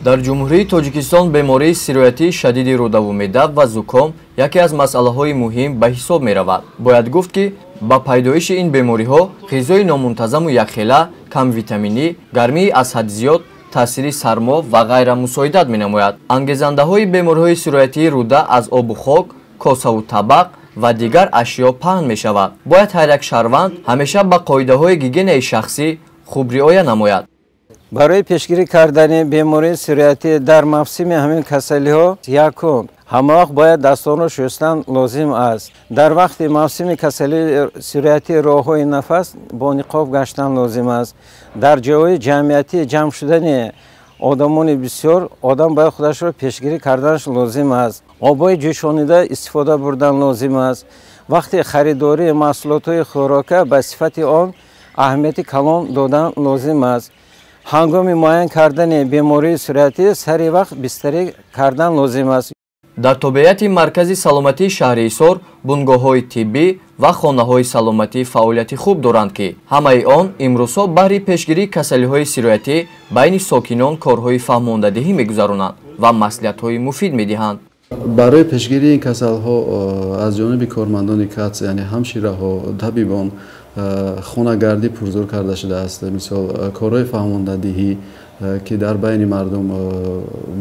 Дар Ҷумҳурии Тоҷикистон бемории сироятии шадиди рӯдаву меъда ва зуком яке аз масъалаҳои муҳим ба ҳисоб меравад. Бояд гуфт, ки ба пайдоиши ин бемориҳо ғизои номунтазаму якхела, камвитаминӣ, гармии аз ҳад зиёд, таъсири сармо ва ғайра мусоидат менамояд. Ангезандаҳои бемориҳои сироятии рӯда аз обу хок, косаву табақ ва дигар ашё паҳн мешавад. Бояд ҳар як шаҳрванд ҳамеша ба қоидаҳои гигиенаи шахсӣ хуб риоя намояд. Барои пешгирӣ кардани бемории сироятӣ дар мавсими ҳамин касалиҳо якум ҳамавақт бояд дастонро шустан лозим аст. Дар вақти мавсими касалии сироятӣ роҳҳои нафас бо ниқоб гаштан лозим аст. Дар ҷойҳои ҷамъиятӣ ҷамъ шудани одамони бисёр одам бояд худашро пешгирӣ карданаш лозим аст. Обҳои ҷӯшонида истифода бурдан лозим аст. Вақти харидории маҳсулотҳои хӯрока ба сифати он аҳамияти калон додан лозим аст. Ҳангоми муайян кардани бемории сироятӣ сари вақт бистарӣ кардан лозим аст. Дар тобеияти Маркази саломатии шаҳри Ҳисор бунгоҳҳои тиббӣ ва хонаҳои саломатӣ фаъолияти хуб доранд, ки ҳамаи он имрӯзҳо баҳри пешгирии касалиҳои сироятӣ байни сокинон корҳои фаҳмондадиҳӣ мегузаронанд ва маслиҳатҳои муфид медиҳанд. Барои пешгирии ин касалҳо аз ҷониби кормандони КАЦ, яъне ҳамшираҳо, табибон хонагардӣ пурзур карда шудааст. Мисол, корҳои фаҳмондадиҳӣ, ки дар байни мардум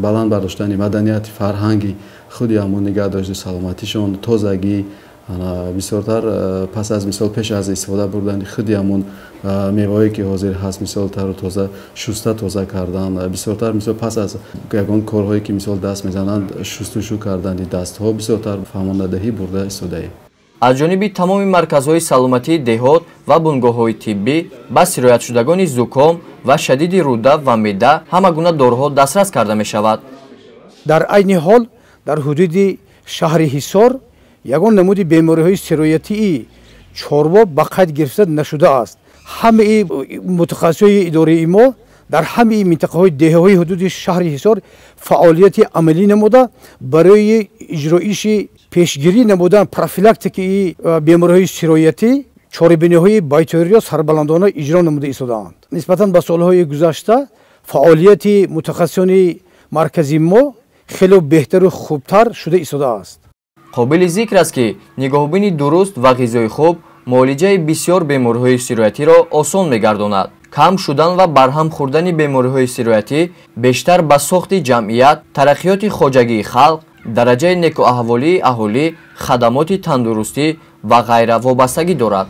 баланд бардоштани маданияти фарҳанги худи ҳамон нигаҳ дошти саломатишон, тозагӣ, бисёртар пас аз мисол пеш аз истифода бурдани худи ҳамон меваҳое ки ҳозир ҳаст, мисол тару тоза шуста тоза кардан, бисёртар мисол пас аз ягон корҳое ки мисол даст мезананд, шустушу кардани дастҳо, бисёртар фаҳмондадиҳӣ бурда истодаем. Аз ҷониби тамоми марказҳои саломатии деҳот ва бунгоҳҳои тиббӣ ба сироятшудагони зуком ва шадиди рӯда ва меъда ҳама гуна доруҳо дастрас карда мешавад. Дар айни ҳол дар ҳудуди шаҳри Ҳисор ягон намуди бемориҳои сироятии чорво ба қайд гирифта нашудааст. Ҳамаи мутахассисони идораи мо дар ҳамаи минтақаҳои деҳаҳои ҳудуди шаҳри Ҳисор фаъолияти амалӣ намуда барои иҷроиши пешгирӣ намудан профилактикаи бемориҳои сироятӣ чорабиниҳои байториро сарбаландона иҷро намуда истодаанд. Нисбатан ба солҳои гузашта фаъолияти мутахассисони маркази мо хело беҳтару хубтар шуда истодааст. Қобили зикр аст, ки нигоҳубини дуруст ва ғизои хуб муолиҷаи бисёр бемориҳои сироятиро осон мегардонад. Кам шудан ва барҳам хӯрдани бемориҳои сироятӣ бештар ба сохти ҷамъият, тараққиёти хоҷагии халқ, дараҷаи некуаҳволии аҳолӣ, хадамоти тандурустӣ ва ғайра вобастагӣ дорад.